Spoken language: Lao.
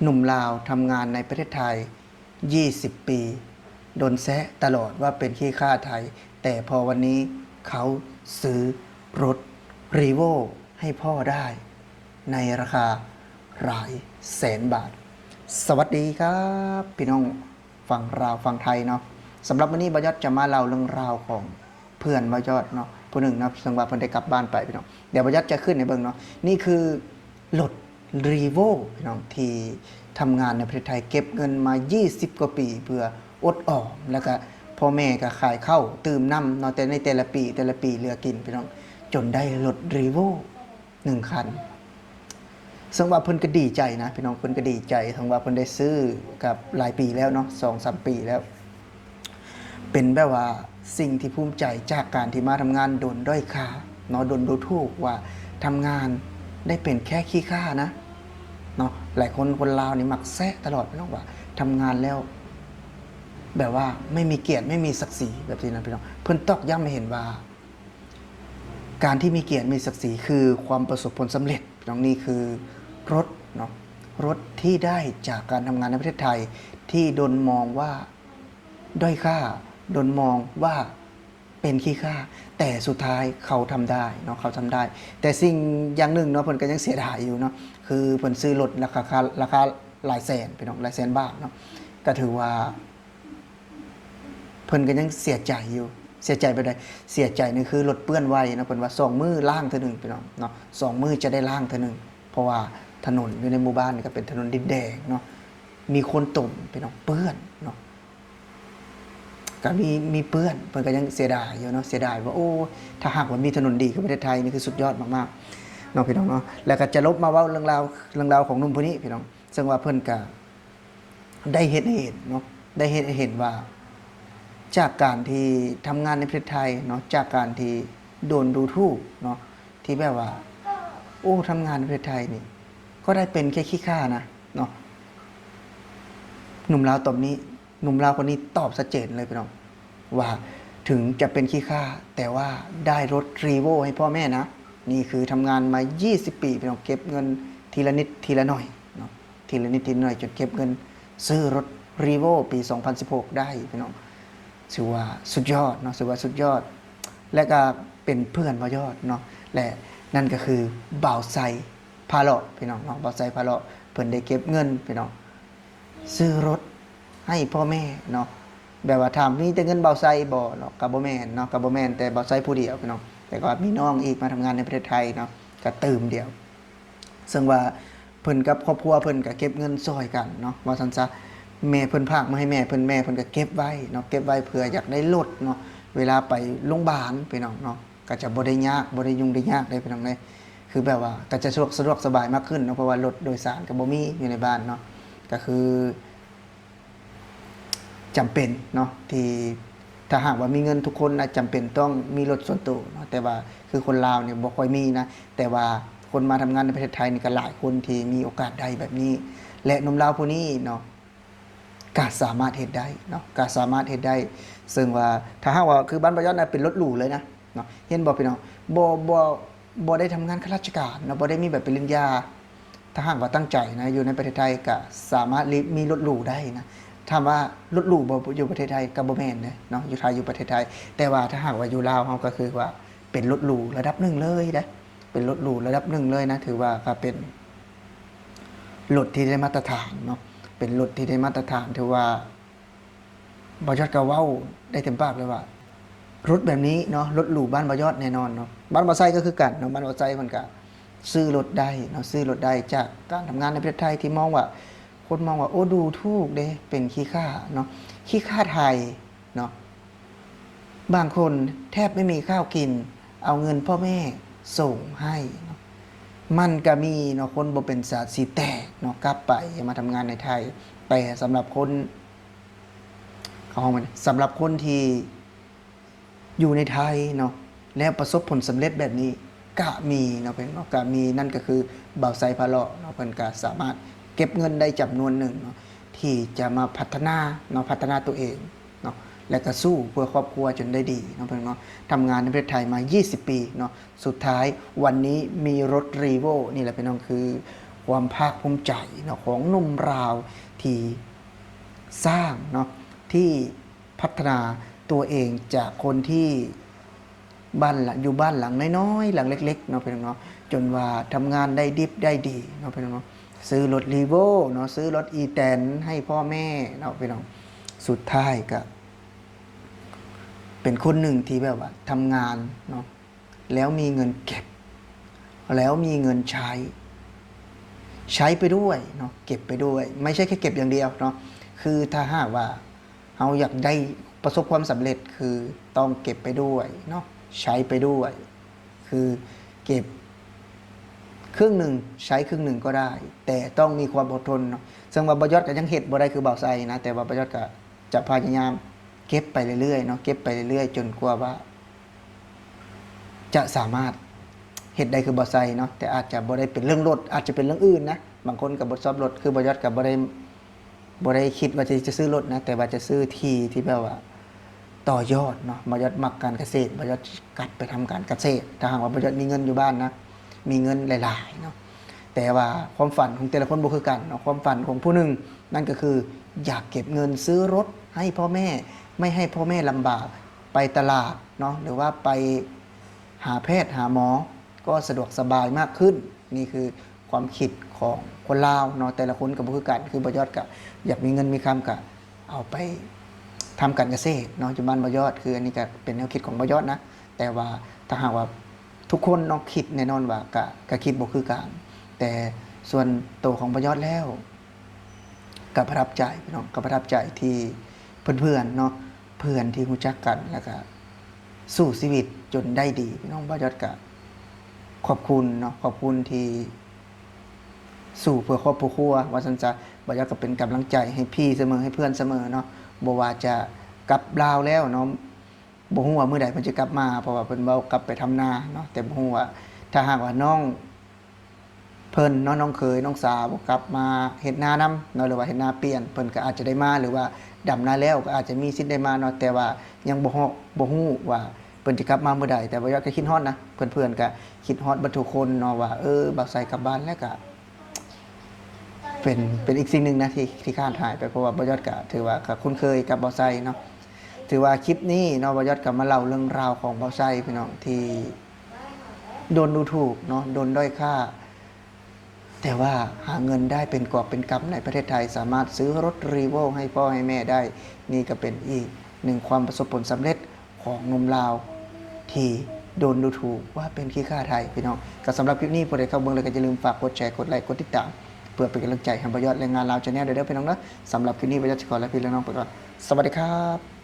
ໜຸ່ມລາວທຳງານໃນປະເທດໄທ ยี่สิบ ປີ ດົນແຊະຕະຫຼອດວ່າເປັນຂີ້ຂ້າໄທ ແຕ່ພໍວັນນີ້ເຂົາຊື້ລົດ Revo ໃຫ້ພໍ່ໄດ້ ໃນລາຄາຫຼາຍແສນບາດ. ສະຫວັດດີຄັບ ພີ່ນ້ອງຝັ່ງລາວຝັ່ງໄທເນາະ. ສຳລັບມື້ນີ້ ບ່າວຍອດຈະມາເລົ່າເລື່ອງລາວຂອງເພື່ອນບ່າວຍອດເນາະ ຜູ້ໜຶ່ງເນາະ ເຊິ່ງວ່າເພິ່ນໄດ້ກັບບ້ານໄປ ພີ່ນ້ອງ. ດຽວບ່າວຍອດຈະຂຶ້ນໃຫ້ເບິ່ງເນາະ. ນີ້ຄືລົດ Revo ພີ່ນ້ອງ ທີ່ທຳງານໃນປະເທດໄທ ເກັບເງິນມາ ยี่สิบ ກວ່າປີ ເພື່ອອົດອອມ ແລ້ວກະພໍ່ແມ່ກະຂາຍເຂົ້າຕື່ມນ້ຳເນາະ ແຕ່ໃນແຕ່ລະປີ ແຕ່ລະປີເຫຼືອກິນ ພີ່ນ້ອງ ຈົນໄດ້ລົດ Revo ໜຶ່ງຄັນ. ເຊິ່ງວ່າເພິ່ນກະດີໃຈນະ ພີ່ນ້ອງ ເພິ່ນກະດີໃຈ ເຊິ່ງວ່າເພິ່ນໄດ້ຊື້ກັບຫຼາຍປີແລ້ວເນາະ ສອງສາມປີແລ້ວ. ເປັນແບບວ່າສິ່ງທີ່ພູມໃຈຈາກການທີ່ມາທຳງານໂດນດ້ອຍຄ່າເນາະ ໂດນດູຖູກວ່າທຳງານໄດ້ເປັນແຄ່ຂີ້ຂ້ານະເນາະ. ຫຼາຍຄົນ ຄົນລາວນີ້ມັກແຊະຕະຫຼອດ ພີ່ນ້ອງ ວ່າທຳງານແລ້ວແບບວ່າໄມ່ມີກຽດ ໄມ່ມີສັກສີ ແບບນີ້ນະ ພີ່ນ້ອງ. ເພິ່ນຕອກຢ້ຳໃຫ້ເຫັນວ່າ ການທີ່ມີກຽດມີສັກສີຄືຄວາມປະສົບຜົນສຳເລັດ ພີ່ນ້ອງ. ນີ້ຄືລົດເນາະ ລົດທີ່ໄດ້ຈາກການທຳງານໃນປະເທດໄທ ທີ່ໂດນມອງວ່າດ້ອຍຄ່າ ໂດນມອງວ່າເປັນຂີ້ຂ້າ ແຕ່ສຸດທ້າຍເຂົາທຳໄດ້ເນາະ ເຂົາທຳໄດ້. ແຕ່ສິ່ງຢ່າງໜຶ່ງເນາະ ເພິ່ນກະຍັງເສຍດາຍຢູ່ເນາະ ຄືເພິ່ນຊື້ລົດລາຄາ ລາຄາຫຼາຍແສນ ພີ່ນ້ອງ ຫຼາຍແສນບາດເນາະ ກະຖືວ່າ ເພິ່ນກະຍັງເສຍໃຈຢູ່. ເສຍໃຈແບບໃດ? ເສຍໃຈນີ້ຄືລົດເປື້ອນໄວເນາະ ເພິ່ນວ່າສອງມື້ລ້າງເທື່ອໜຶ່ງ ພີ່ນ້ອງເນາະ ສອງມື້ຈະໄດ້ລ້າງເທື່ອໜຶ່ງ ເພາະວ່າຖະໜົນຢູ່ໃນໝູ່ບ້ານນີ້ກະເປັນຖະໜົນດິນແດງເນາະ ມີໂຄນຕົມ ພີ່ນ້ອງ ເປື້ອນເນາະ ກະມີ ມີເປື້ອນ. ເພິ່ນກະຍັງເສຍດາຍຢູ່ເນາະ ເສຍດາຍວ່າ ໂອ້ ຖ້າຫາກວ່າມີຖະໜົນດີຄືປະເທດໄທນີ້ຄືສຸດຍອດມາກໆເນາະ ພີ່ນ້ອງເນາະ. ແລ້ວກະຈະລົບມາເວົ້າເລື່ອງລາວ ເລື່ອງລາວຂອງໜຸ່ມຜູ້ນີ້ ພີ່ນ້ອງ ເຊິ່ງວ່າເພິ່ນກະ ໄດ້ເຮັດໃຫ້ເຫັນເນາະ ໄດ້ເຮັດໃຫ້ເຫັນວ່າ ຈາກການທີ່ທຳງານໃນປະເທດໄທເນາະ ຈາກການທີ່ໂດນດູຖູກເນາະ ທີ່ແບບວ່າ ໂອ້ ທຳງານໃນປະເທດໄທນີ້ ກໍໄດ້ເປັນແຄ່ຂີ້ຂ້ານະເນາະ. ໜຸ່ມລາວຕອບນີ້ ໜຸ່ມລາວຄົນນີ້ຕອບຊັດເຈນເລີຍ ພີ່ນ້ອງ ວ່າເຖິງຈະເປັນຂີ້ຂ້າ ແຕ່ວ່າໄດ້ລົດ Revo ໃຫ້ພໍ່ແມ່ນະ. ນີ້ຄືທຳງານມາ ยี่สิบ ປີ ພີ່ນ້ອງ ເກັບເງິນທີລະນິດທີລະໜ້ອຍເນາະ ທີລະນິດທີລະໜ້ອຍ ຈົນເກັບເງິນຊື້ລົດ Revo ປີ สองพันสิบหก ໄດ້ ພີ່ນ້ອງ. ຖືວ່າສຸດຍອດເນາະ ຖືວ່າສຸດຍອດ ແລະກະເປັນເພື່ອນບ່າວຍອດເນາະ ແລະນັ້ນກະຄືບ່າວໄຊ ພາເລາະ ພີ່ນ້ອງເນາະ ບ່າວໄຊ ພາເລາະ ເພິ່ນໄດ້ເກັບເງິນ ພີ່ນ້ອງ ຊື້ລົດໃຫ້ພໍ່ແມ່ເນາະ. ແບບວ່າຖາມມີແຕ່ເງິນບ່າວໄຊບໍ່ເນາະ ກະບໍ່ແມ່ນເນາະ ກະບໍ່ແມ່ນແຕ່ບ່າວໄຊຜູ້ດຽວ ພີ່ນ້ອງ ແຕ່ກະວ່າມີນ້ອງອີກມາທຳງານໃນປະເທດໄທເນາະ ກະຕື່ມດຽວ. ເຊິ່ງວ່າເພິ່ນກັບຄອບຄົວເພິ່ນກະເກັບເງິນຊ່ອຍກັນເນາະ ວ່າຊັ້ນຊະ. ແມ່ເພິ່ນຝາກມາໃຫ້ແມ່ເພິ່ນ ແມ່ເພິ່ນກະເກັບໄວ້ເນາະ ເກັບໄວ້ເພື່ອຢາກໄດ້ລົດເນາະ ເວລາໄປໂລງບານ ພີ່ນ້ອງເນາະ ກະຈະບໍ່ໄດ້ຍາກ ບໍ່ໄດ້ຫຍຸ້ງໄດ້ຍາກເດ້ ພີ່ນ້ອງເອີຍ. ຄືແບບວ່າກະຈະສະດວກ ສະດວກສະບາຍມາກຂຶ້ນເນາະ ເພາະວ່າລົດໂດຍສານກະບໍ່ມີຢູ່ໃນບ້ານເນາະ ກະຄື ຈຳເປັນເນາະ ທີ່ຖ້າຫາກວ່າມີເງິນ ທຸກຄົນອາດຈຳເປັນຕ້ອງມີລົດສ່ວນໂຕເນາະ ແຕ່ວ່າຄືຄົນລາວນີ້ບໍ່ຄ່ອຍມີນະ ແຕ່ວ່າຄົນມາທຳງານໃນປະເທດໄທນີ້ກະຫຼາຍຄົນທີ່ມີໂອກາດໄດ້ແບບນີ້ ແລະໜຸ່ມລາວຜູ້ນີ້ເນາະ ກະສາມາດເຮັດໄດ້ເນາະ ກະສາມາດເຮັດໄດ້. ເຊິ່ງວ່າຖ້າຫາກວ່າຄືບ້ານບ່າວຍອດນະ ເປັນລົດຫຼູເລີຍນະເນາະ ເຫັນບໍ່ ພີ່ນ້ອງ ບໍ່ ບໍ່ ບໍ່ໄດ້ທຳງານຂ້າລາຊະການເນາະ ບໍ່ໄດ້ມີໃບປະລິນຍາ ຖ້າຫາກວ່າຕັ້ງໃຈນະ ຢູ່ໃນປະເທດໄທກະສາມາດມີລົດຫຼູໄດ້ນະ. ຖາມວ່າລົດຫຼູບໍ່ ຢູ່ປະເທດໄທ ກະບໍ່ແມ່ນເດ້ເນາະ ຢູ່ໄທ ຢູ່ປະເທດໄທ. ແຕ່ວ່າຖ້າຫາກວ່າຢູ່ລາວເຮົາ ກະຄືວ່າເປັນລົດຫຼູລະດັບໜຶ່ງເລີຍເດ້ ເປັນລົດຫຼູລະດັບໜຶ່ງເລີຍນະ ຖືວ່າກະເປັນລົດທີ່ໄດ້ມາດຕະຖານເນາະ ເປັນລົດທີ່ໄດ້ມາດຕະຖານ ຖືວ່າ ບ່າວຍອດກະເວົ້າໄດ້ເຕັມປາກເລີຍວ່າ ລົດແບບນີ້ເນາະ ລົດຫຼູບ້ານບ່າວຍອດແນ່ນອນເນາະ. ບ້ານບ່າວໄຊກະຄືກັນເນາະ ບ້ານບ່າວໄຊເພິ່ນກະຊື້ລົດໄດ້ເນາະ ຊື້ລົດໄດ້ຈາກການທຳງານໃນປະເທດໄທ ທີ່ມອງວ່າ ຄົນມອງວ່າ ໂອ້ ດູຖູກເດ້ ເປັນຂີ້ຂ້າເນາະ ຂີ້ຂ້າໄທເນາະ. ບາງຄົນແທບໄມ່ມີຂ້າວກິນ ເອົາເງິນພໍ່ແມ່ສົ່ງໃຫ້ເນາະ. ມັນກະມີເນາະ ຄົນບໍ່ເປັນສາດສີແຕກເນາະ ກັບໄປມາທຳງານໃນໄທ. ແຕ່ສຳລັບຄົນ ເຂົາຮ້ອງວ່າ ສຳລັບຄົນທີ່ຢູ່ໃນໄທເນາະ ແລ້ວປະສົບຜົນສຳເລັດແບບນີ້ກະມີເນາະ ເພິ່ນເນາະ ກະມີ. ນັ້ນກະຄືບ່າວໄຊພາເລາະເນາະ ເພິ່ນກະສາມາດເກັບເງິນໄດ້ຈຳນວນໜຶ່ງເນາະ ທີ່ຈະມາພັດທະນາເນາະ ພັດທະນາໂຕເອງເນາະ ແລະກະສູ້ເພື່ອຄອບຄົວຈົນໄດ້ດີເນາະ ເພິ່ນເນາະ. ທຳງານໃນປະເທດໄທມາ ยี่สิบ ປີເນາະ ສຸດທ້າຍວັນນີ້ມີລົດ Revo ນີ້ແຫຼະ ພີ່ນ້ອງ ຄື ຄວາມພາກພູມໃຈເນາະ ຂອງໜຸ່ມລາວທີ່ສ້າງເນາະ ທີ່ພັດທະນາຕົວເອງຈາກຄົນທີ່ບ້ານ ຢູ່ບ້ານຫຼັງນ້ອຍໆ ຫຼັງເລັກໆ ເນາະ ພີ່ນ້ອງເນາະ ຈົນວ່າທຳງານໄດ້ດິບໄດ້ດີເນາະ ພີ່ນ້ອງເນາະ ຊື້ລົດ Revo ເນາະ ຊື້ລົດ E ten ໃຫ້ພໍ່ແມ່ເນາະ ພີ່ນ້ອງ. ສຸດທ້າຍກະເປັນຄົນໜຶ່ງທີ່ແບບວ່າທຳງານເນາະ ແລ້ວມີເງິນເກັບ ແລ້ວມີເງິນໃຊ້ ໃຊ້ໄປດ້ວຍເນາະ ເກັບໄປດ້ວຍ ໄມ່ໃຊ່ແຄ່ເກັບຢ່າງດຽວເນາະ ຄືຖ້າຫາກວ່າເຮົາຢາກໄດ້ປະສົບຄວາມສຳເລັດ ຄືຕ້ອງເກັບໄປດ້ວຍເນາະ ໃຊ້ໄປດ້ວຍ ຄືເກັບເຄິ່ງໜຶ່ງ ໃຊ້ເຄິ່ງໜຶ່ງກໍໄດ້ ແຕ່ຕ້ອງມີຄວາມອົດທົນເນາະ. ເຊິ່ງວ່າບ່າວຍອດກໍຍັງເຮັດບໍ່ໄດ້ຄືບ່າວໄຊນະ ແຕ່ວ່າບ່າວຍອດກໍຈະພະຍາຍາມເກັບໄປເລື້ອຍໆເນາະ ເກັບໄປເລື້ອຍໆ ຈົນກວ່າວ່າ ຈະສາມາດເຮັດໄດ້ຄືບ່າວໄຊເນາະ ແຕ່ອາດຈະບໍ່ໄດ້ເປັນເລື່ອງລົດ ອາດຈະເປັນເລື່ອງອື່ນນະ. ບາງຄົນກໍບໍ່ຊອບລົດ ຄືບ່າວຍອດກໍບໍ່ໄດ້ ບໍ່ໄດ້ຄິດວ່າຈະ ຈະຊື້ລົດນະ ແຕ່ວ່າຈະຊື້ທີ່ທີ່ແບບວ່າຕໍ່ຍອດເນາະ. ບ່າວຍອດມັກການກະເສດ ບ່າວຍອດກັບໄປທຳການກະເສດ ຖ້າຫາກວ່າບ່າວຍອດມີເງິນຢູ່ບ້ານນະ ມີເງິນຫຼາຍໆເນາະ. ແຕ່ວ່າຄວາມຝັນຂອງແຕ່ລະຄົນບໍ່ຄືກັນເນາະ. ຄວາມຝັນຂອງຜູ້ໜຶ່ງ ນັ້ນກໍຄືຢາກເກັບເງິນຊື້ລົດໃຫ້ພໍ່ແມ່ ໄມ່ໃຫ້ພໍ່ແມ່ລຳບາກ ໄປຕະຫຼາດເນາະ ຫຼືວ່າໄປຫາແພດຫາໝໍກໍສະດວກສະບາຍມາກຂຶ້ນ. ນີ້ຄືຄວາມຄິດຂອງຄົນລາວເນາະ ແຕ່ລະຄົນກໍບໍ່ຄືກັນ. ຄືບ່າວຍອດກໍຢາກມີເງິນມີຄຳ ກໍເອົາໄປທຳການກະເສດເນາະ ຢູ່ບ້ານບ່າວຍອດ. ຄືອັນນີ້ກໍເປັນແນວຄິດຂອງບ່າວຍອດນະ ແຕ່ວ່າຖ້າຫາກວ່າທຸກຄົນເນາະ ຄິດແນ່ນອນວ່າ ກະ ກະຄິດບໍ່ຄືກັນ. ແຕ່ສ່ວນໂຕຂອງບ່າວຍອດແລ້ວ ກໍປະທັບໃຈພີ່ນ້ອງ ກໍປະທັບໃຈທີ່ເພື່ອນໆເນາະ ເພື່ອນທີ່ຮູ້ຈັກກັນ ແລ້ວກໍສູ້ຊີວິດຈົນໄດ້ດີພີ່ນ້ອງ. ບ່າວຍອດກໍຂອບຄຸນເນາະ ຂອບຄຸນທີ່ສູ້ເພື່ອຄອບເພື່ອຄົວວ່າຊັ້ນຊະ. ບ່າວຍອດກໍເປັນກຳລັງໃຈໃຫ້ພີ່ສະເໝີ ໃຫ້ເພື່ອນສະເໝີເນາະ. ບໍ່ວ່າຈະກັບລາວແລ້ວເນາະ ບໍ່ຮູ້ວ່າມື້ໃດເພິ່ນຈະກັບມາ ເພາະວ່າເພິ່ນເວົ້າກັບໄປທຳນາເນາະ ແຕ່ບໍ່ຮູ້ວ່າຖ້າຫາກວ່ານ້ອງ ເພິ່ນເນາະ ນ້ອງເຂີຍ ນ້ອງສາວກັບມາເຮັດນານຳເນາະ ຫຼືວ່າເຮັດນາປ່ຽນ ເພິ່ນກໍອາດຈະໄດ້ມາ ຫຼືວ່າດຳນາແລ້ວກໍອາດຈະມີສິດໄດ້ມາເນາະ. ແຕ່ວ່າຍັງບໍ່ຮອດ ບໍ່ຮູ້ວ່າເພິ່ນຈະກັບມາມື້ໃດ. ແຕ່ວ່າຢາກ ກໍຄິດຮອດນະ ເພື່ອນໆກໍຄິດຮອດເບິດທຸກຄົນເນາະ ວ່າ ເອີ ບ່າວໄຊກັບບ້ານແລ້ວກໍເປັນ ເປັນອີກສິ່ງໜຶ່ງນະ ທີ່ ທີ່ຂາດຫາຍໄປ ເພາະວ່າບ່າວຍອດກໍຖືວ່າກໍຄຸ້ນເຄີຍກັບບ່າວໄຊເນາະ. ຖືວ່າຄລິບນີ້ເນາະ ບ່າວຍອດກໍມາເລົ່າເລື່ອງລາວຂອງບ່າວໄຊພີ່ນ້ອງ ທີ່ ໂດນດູຖູກເນາະ ໂດນດ້ອຍຄ່າ ແຕ່ວ່າຫາເງິນໄດ້ເປັນກອບເປັນກຳໃນປະເທດໄທ ສາມາດຊື້ລົດ Revo ໃຫ້ພໍ່ໃຫ້ແມ່ໄດ້. ນີ້ກໍເປັນອີກໜຶ່ງຄວາມປະສົບຜົນສຳເລັດຂອງໜຸ່ມລາວທີ່ໂດນດູຖູກວ່າເປັນຂີ້ຂ້າໄທພີ່ນ້ອງ. ກໍສຳລັບຄລິບນີ້ ຜູ້ໃດເຂົ້າເບິ່ງແລ້ວກໍຢ່າລືມຝາກກົດແຊ ກົດໄລກ໌ ກົດຕິດຕາມ ເພື່ອເປັນກຳລັງໃຈໃຫ້ບ່າວຍອດ ແລະ ງານລາວ Channel ເດີພີ່ນ້ອງເດີ. ສຳລັບຄລິບນີ້ ບ່າວຍອດຊິຂໍລາພີ່ລານ້ອງໄປກ່ອນ. ສະຫວັດດີຄັບ.